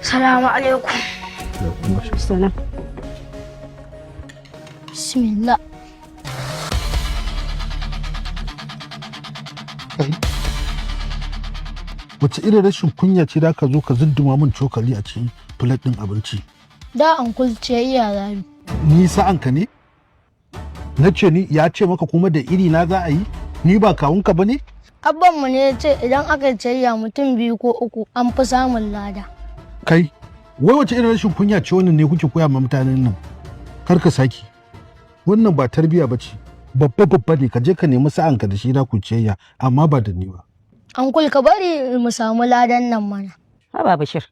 Salamu alaikum. Salam. Bismillah. Kai, wace irin rashin kunya ce da ka zo ka zunduma min cokali a cikin plate ɗin abinci? Da uncle ciyayya zami. Ni sa'anka ne? Na ce ni ya ce maka kuma da iri na za a yi? Ni ba kawunka ba ne? Abbanmu ne ya ce idan aka yi ciyayya mutum biyu ko uku, an fi samun lada. Kai, wai wace irin rashin kunya ce wannan ne kuke koya ma mutanen nan? Kar ka saki. Wannan ba tarbiya ba ce. Babba babba ne, ka je ka nemi sa'anka da shi da ku ciyayya, amma ba da ni ba. Uncle, ka bari mu samu ladan nan mana. Haba Bashir.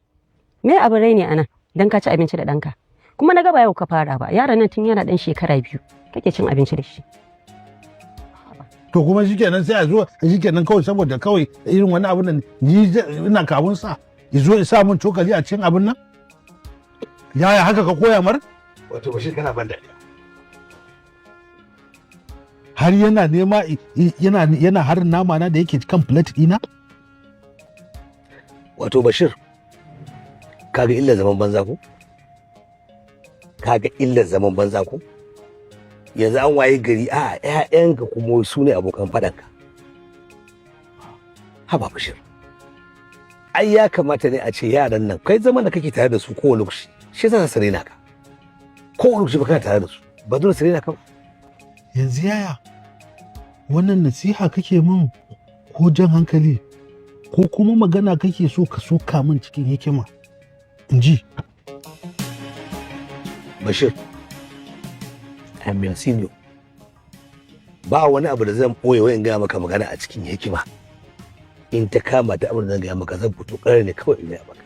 Me abu rai ne anan dan ka ci abinci da ɗanka? Kuma na ga ba yau ka fara ba, yaron nan tun yana ɗan shekara 2 kake cin abinci da shi. To kuma shikenan, sai a zo shikenan kawai saboda kawai irin wani abun nan, ni ina kawun sa ya zo ya sa min cokali a cikin abin nan? Yaya haka ka koya mar? Wato Bashir, kana ban dariya. Har yana nema yana harin nama na da yake kan plate ɗina. Wato Bashir, kaga illar zaman banza ko? Kaga illar zaman banza ko? Yanzu an waye gari a ƴaƴanka kuma su ne abokan faɗanka. Haba Bashir, ai ya kamata ne a ce yaran nan kai zaman da kake tare da su kowane lokaci, shi yasa su raina ka. Kowane lokaci ba kana tare da su ba, dole su raina ka ba. Yanzu yaya, wannan nasiha kake min ko jan hankali, ko kuma magana kake so ka soka min cikin hikima in ji? Bashir, I'm your senior. Ba wani abu da zan ɓoye wai in gaya maka magana a cikin hikima. In ta kama ta abin da zan gaya maka, zan fito ƙarar ne kawai in gaya maka.